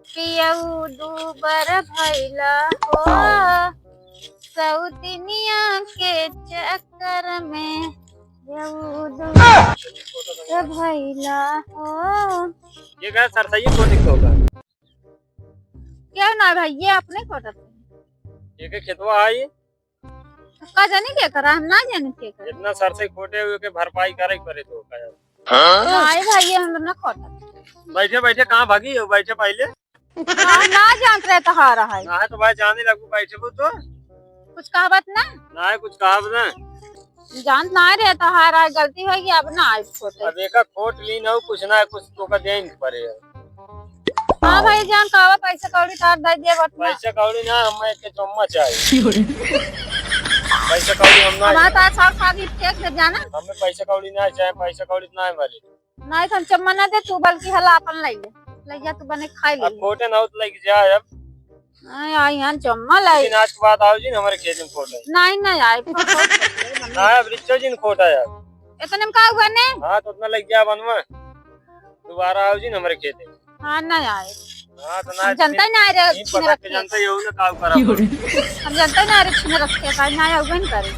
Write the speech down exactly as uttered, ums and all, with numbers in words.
पियऊ दूबर भइला हो, सौतिनिया के चक्कर में पियऊ दूबर भइला हो। ये का सरसैया खोटे के होता? क्या ना भाई, ये अपने खोटत है। ये के खेतवा आई? का जानी के करा, हम ना जानी के करा। इतना सरसई खोटे हुए के भरपाई करे के पड़े तो का यार। हाँ? नहीं भाई, ये हम ना खोटत। बैठे बैठे कहाँ भागी हो? बैठे पहले। हाँ, ना जानत रहे तोहार है। ना है तो भाई जाने लगू, बैठे हो तो। कुछ कहावत ना? ना है कुछ कहावत ना। जानत ना रहे तोहार है, गलती हो गई, अब ना आए खोटे। अब एका खोट ली ना हो, कुछ ना है, कुछ तो का देन पड़े है। हाँ भाई जान, कहवा पैसा कौड़ी तार दे दिए बट ना। पैसा कौड़ी ना, हमें के चम्मा चाहिए। पैसा कौड़ी हम ना हमारा तो साग साग ही फेंक दे जाना। हमें पैसा कौड़ी ना चाहे, पैसा कौड़ी ना है हमारे। नहीं तो हम चम्मा ना दे तू, बल्कि हला अपन ले ले, ले जा तू बने खाई ले। अब खोटे ना हो तो लेके जा अब। नहीं आई हम चम्मा लाई। लेकिन आज के बाद आओ जी हमारे खेत में खोटे। नहीं नहीं आए। ना अब रिचो जी खोटा यार। इतने में का हुआ ने? हाँ तो उतना लग गया बनवा। दोबारा आओ जी हमारे खेत में। हाँ ना आए। हाँ तो ना हम जनता ही ना आ रहे, नहीं छीन पता रखे। जनता ही हो ना का करा। हम जनता ही ना आ रहे, छीन रखे, भाई ना आए, उगन करे।